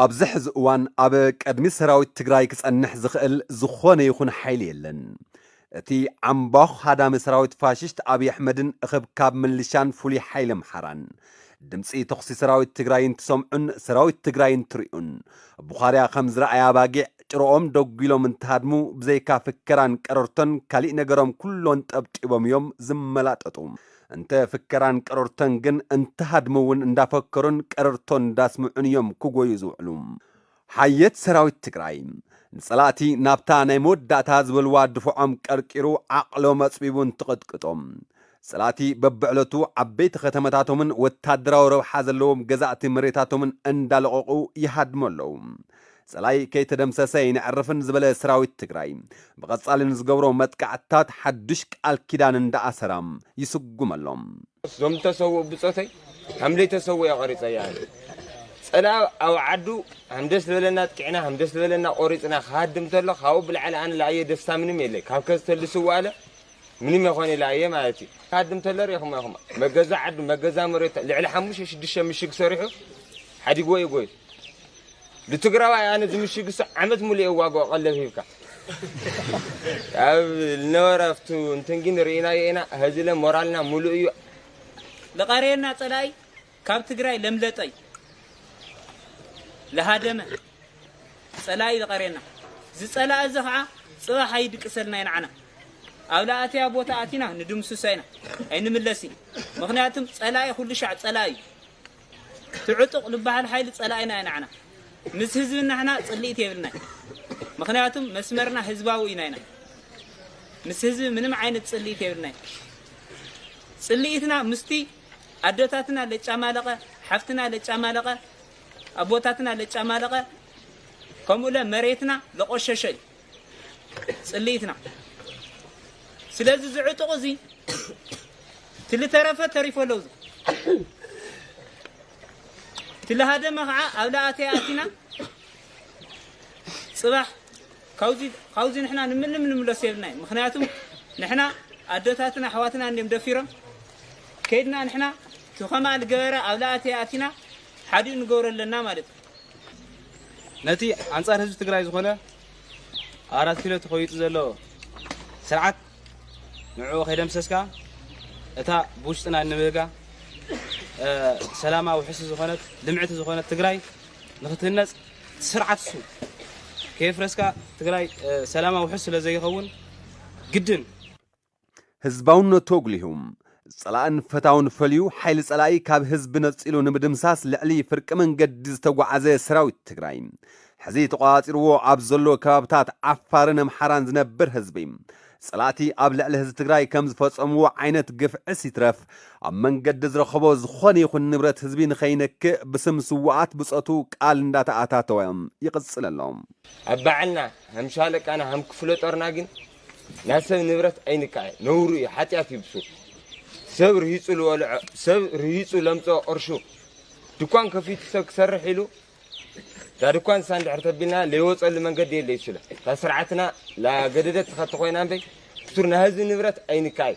ኣብዚ ሕዚ እዋን ኣብ ቅድሚ ሰራዊት ትግራይ ክጸንሕ ዝኽእል ዝኾነ ይኹን ሓይሊ የለን። እቲ ዓምባኹ ሃዳሚ ሰራዊት ፋሽስት ኣብይ ኣሕመድን እኽብካብ ምልሻን ፍሉይ ሓይሊ ኣምሓራን ድምፂ ተኹሲ ሰራዊት ትግራይ እንትሰምዑን ሰራዊት ትግራይ እንትሪኡን፣ ቡኻርያ ከም ዝረኣያ ኣባጊዕ ጭርኦም ደጒሎም እንትሃድሙ፣ ብዘይካ ፍከራን ቀረርቶን ካሊእ ነገሮም ኩሎን ጠብጢቦም እዮም ዝመላጠጡ። እንተ ፍከራን ቀረርቶን ግን፣ እንትሃድሙ እውን እንዳፈከሩን ቀረርቶን እንዳስምዑን እዮም ክጎዩ ዝውዕሉ። ሓየት ሰራዊት ትግራይ ንጸላእቲ ናብታ ናይ መወዳእታ ዝበልዋ ድፍዖም ቀርቂሩ፣ ዓቕሎም ኣጽቢቡ እንትቕጥቅጦም፣ ጸላእቲ በብዕለቱ ዓበይቲ ከተማታቶምን ወታደራዊ ረብሓ ዘለዎም ገዛእቲ መሬታቶምን እንዳለቐቑ ይሃድሙ ኣለዉ። ጸላኢ ከይተደምሰሰ ኣይነዕርፍን ዝበለ ሰራዊት ትግራይ፣ ብቐጻሊ ንዝገብሮ መጥቃዕትታት ሓዱሽ ቃል ኪዳን እንዳኣሰራ ይስጉም ኣሎ። እዞም ተሰውኡ ብጾተይ፣ ከም ዘይተሰውኡ እየ ቆሪጸ እየ ኣነ። ጸላኢ ኣብ ዓዱ፣ ከም ደስ ዝበለና ኣጥቂዕና፣ ከም ደስ ዝበለና ቆሪጽና ክሃድም ተሎ፣ ካብኡ ብላዕሊ ኣነ ለኣየ ደስታ ምንም የለይ። ካብ ከዝተሉ ስዋ ኣለ፣ ምንም የኾነ ኢላ እየ ማለት እዩ። ክሃድም ተሎ ርኢኹም ኢኹም። መገዛ ዓዱ፣ መገዛ መሬቱ፣ ልዕሊ ሓሙሽተ ሽዱሽተ ምሽግ ሰሪሑ፣ ሓዲግዎ እዩ ጎዩ። ንትግራዋይ ኣነ ዝምሽግሶ ዓመት ሙሉእ እየ ዋግኦ ቀለብ ሂብካ። ኣብ ልነበረ ኣብቱ እንትን ግን ርኢናዮ ኢና። ሀዚ ለ ሞራልና ሙሉእ እዩ። ለቐርየና ጸላኢ ካብ ትግራይ ለምለጠይ ለሃደመ ጸላኢ ለቐርየና። ዝጸላእ እዚ ኸዓ ጽባሕ ኣይድቅሰልና እዩ ንዓና። ኣብ ለኣተያ ቦታ ኣቲና ንድምስሶ ኢና። ኣይንምለስን። ምኽንያቱም ጸላኢ ኩሉ ሻዕ ጸላኢ እዩ። ትዕጡቕ ዝበሃል ሓይሊ ጸላኢና እዩ ንዓና። ምስ ህዝቢ ናሕና ጽልኢት የብልናይ። ምኽንያቱም መስመርና ህዝባዊ ኢና ኢና። ምስ ህዝቢ ምንም ዓይነት ጽልኢት የብልናይ። ጽልኢትና ምስቲ ኣደታትና ለጫማለቐ፣ ሓፍትና ለጫማለቐ፣ ኣቦታትና ለጫማለቐ፣ ከምኡ ለ መሬትና ለቆሸሸ እዩ ጽልኢትና። ስለዚ ዝዕጡቕ እዚ ትልተረፈ ተሪፎ ኣለዉ። ትልሃደመ ኸዓ ኣብ ለኣተያ ኣቲና ጽባሕ ካብዚ፣ ካብዚ ንሕና ንምንም ንምለስ የብልናይ። ምኽንያቱም ንሕና ኣደታትና ኣሕዋትና እንዲም ደፊሮም ከይድና ንሕና ትኸማ ልገበረ ኣብ ለኣተያ ኣቲና ሓዲኡ ንገብሮ ኣለና ማለት እዩ። ነቲ ኣንጻር ህዝቢ ትግራይ ዝኾነ ኣብ ኣራት ኪሎ ተኾይጡ ዘሎ ስርዓት ንዕኡ ከይደምሰስካ፣ እታ ብውሽጥና እንብህጋ፣ እ፣ ሰላማ ውሕስ ዝኾነት፣ ልምዕቲ ዝኾነት ትግራይ ንኽትህነጽ፣ እቲ ስርዓት እሱ ከየፍረስካ ትግራይ፣ እ፣ ሰላማ ውሕስ ስለ ዘይኸውን ግድን ህዝባውነቱ ኣጉሊሁ፣ ጸላእን ፈታውን ፈልዩ፣ ሓይሊ ጸላኢ ካብ ህዝቢ ነጺሉ ንምድምሳስ ልዕሊ ፍርቂ መንገዲ ዝተጓዓዘ ሰራዊት ትግራይ፣ ሕዚ ተቖጻጺርዎ ኣብ ዘሎ ከባብታት ዓፋርን ኣምሓራን ዝነብር ህዝቢ፣ ጸላእቲ ኣብ ልዕሊ ህዝቢ ትግራይ ከም ዝፈጸምዎ ዓይነት ግፍዕስ ይትረፍ፣ ኣብ መንገዲ ዝረኸቦ ዝኾነ ይኹን ንብረት ህዝቢ ንኸይነክእ ብስም ስዉኣት ብጾቱ ቃል እንዳተኣታተወ ይቕጽል ኣሎ። ኣብ ባዕልና፣ ከም ሻለቃና፣ ከም ክፍለ ጦርና ግን ናይ ሰብ ንብረት ኣይንካዕ፣ ነውሩ እዩ፣ ሓጢኣት እዩ ብሱ። ሰብ ርሂጹ ልበልዖ፣ ሰብ ርሂጹ ለምጽኦ ቅርሹ፣ ድኳን ከፊቱ ሰብ ክሰርሕ ኢሉ፣ እታ ድኳን ንሳ እንድሕር ተቢልና ለይወጸሉ መንገዲ የለ ይስለ። እታ ስርዓትና ላገደደት ትኸቲ ኮይና እምበይ፣ ክቱር ናይ ህዝቢ ንብረት ኣይንካይ።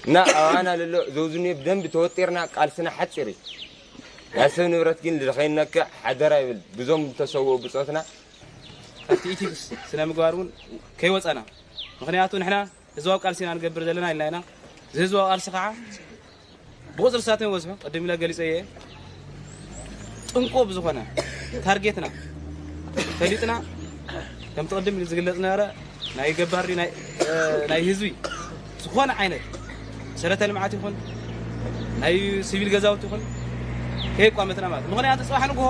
እና ኣባና ለሎ ዘውዝንዮ ብደንብ ተወጢርና ቃልስና ሓጺር እዩ። ናይ ሰብ ንብረት ግን ልኸይነክዕ ሓደራ ይብል ብዞም ዝተሰውኡ ብጾትና። ካብቲ ኢቲክስ ስነ ምግባር እውን ከይወጸና። ምኽንያቱ ንሕና ህዝባዊ ቃልሲ ኢና ንገብር ዘለና ኢልና ኢና። እዚ ህዝባዊ ቃልሲ ከዓ ብቁፅሪ ሳትን በዝሑ ቅድም ኢለ ገሊፀ እየ። ጥንቁ ብዝኾነ ታርጌትና ፈሊጥና ከምቲ ቅድም ኢሉ ዝግለፅ ነበረ ናይ ገባሪ ናይ፣ እ፣ ናይ ህዝቢ ዝኾነ ዓይነት ሰረተ ልምዓት ይኹን ናይ ሲቪል ገዛውቲ ይኹን ከየቋመትና ማለት። ምኽንያቱ ፅባሕ ንግሆ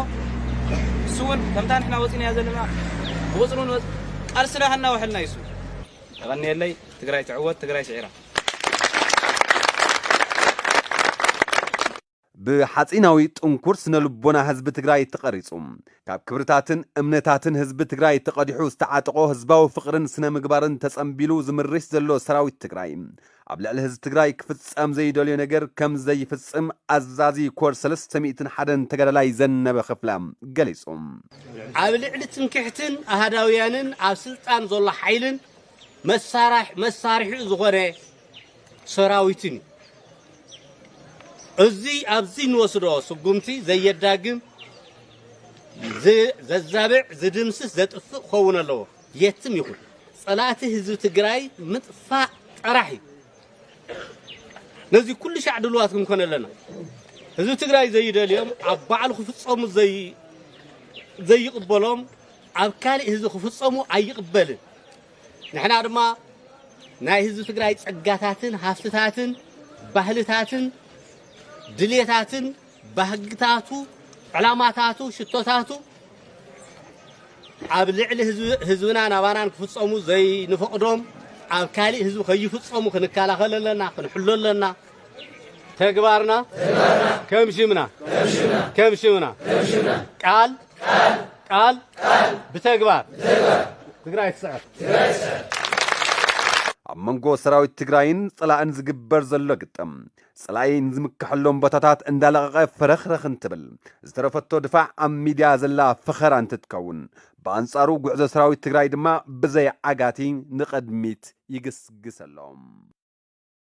እሱ እውን ከምታ ንሕና ወፂናያ ዘለና ብቁፅሪ እውን ወፅ-፣ ቃልስና ከናውሐልና እዩ እሱ። የቐንየለይ። ትግራይ ትዕወት፣ ትግራይ ስዒራ። ብሓጺናዊ ጥንኩር ስነ ልቦና ህዝቢ ትግራይ ተቐሪጹ፣ ካብ ክብርታትን እምነታትን ህዝቢ ትግራይ ተቐዲሑ ዝተዓጠቖ ህዝባዊ ፍቕርን ስነ ምግባርን ተጸንቢሉ ዝምርሽ ዘሎ ሰራዊት ትግራይ፣ ኣብ ልዕሊ ህዝቢ ትግራይ ክፍጸም ዘይደልዮ ነገር ከም ዘይፍጽም ኣዛዚ ኮር ሰለስተ ሚእትን ሓደን ተጋዳላይ ዘነበ ክፍለ ገሊጹ። ኣብ ልዕሊ ትምክሕትን ኣሃዳውያንን ኣብ ስልጣን ዘሎ ሓይልን መሳራሕ-፣ መሳርሒኡ ዝኾነ ሰራዊትን እዩ። እዚ ኣብዚ እንወስዶ ስጉምቲ ዘየዳግም ዝ- ዘዛብዕ፣ ዝድምስስ፣ ዘጥፍእ ክኸውን ኣለዎ። የትም ይኹን ጸላእቲ ህዝቢ ትግራይ ምጥፋእ ጥራሕ እዩ። ነዚ ኩሉ ሻዕ ድልዋት ክንኮን ኣለና። ህዝቢ ትግራይ ዘይደልዮም፣ ኣብ ባዕሉ ክፍጸሙ ዘይ ዘይቕበሎም፣ ኣብ ካልእ ህዝቢ ክፍጸሙ ኣይቕበልን። ንሕና ድማ ናይ ህዝቢ ትግራይ ጸጋታትን ሃፍትታትን ባህልታትን ድሌታትን ባህግታቱ ዕላማታቱ ሽቶታቱ ኣብ ልዕሊ ህዝብና ናባናን ክፍጸሙ ዘይንፈቕዶም ኣብ ካሊእ ህዝቢ ከይፍጸሙ ክንከላኸል ኣለና፣ ክንሕሎ ኣለና። ተግባርና ከም ሽምና ከም ሽምና ቃል ቃል ብተግባር ትግራይ ትስዕር። ኣብ መንጎ ሰራዊት ትግራይን ጸላእን ዝግበር ዘሎ ግጥም፣ ጸላኢ ንዝምክሐሎም ቦታታት እንዳለቐቐ ፈረኽረኽ እንትብል፣ ዝተረፈቶ ድፋዕ ኣብ ሚድያ ዘላ ፈኸራ እንትትከውን፣ ብኣንጻሩ ጉዕዞ ሰራዊት ትግራይ ድማ ብዘይ ዓጋቲ ንቕድሚት ይግስግስ ኣሎ።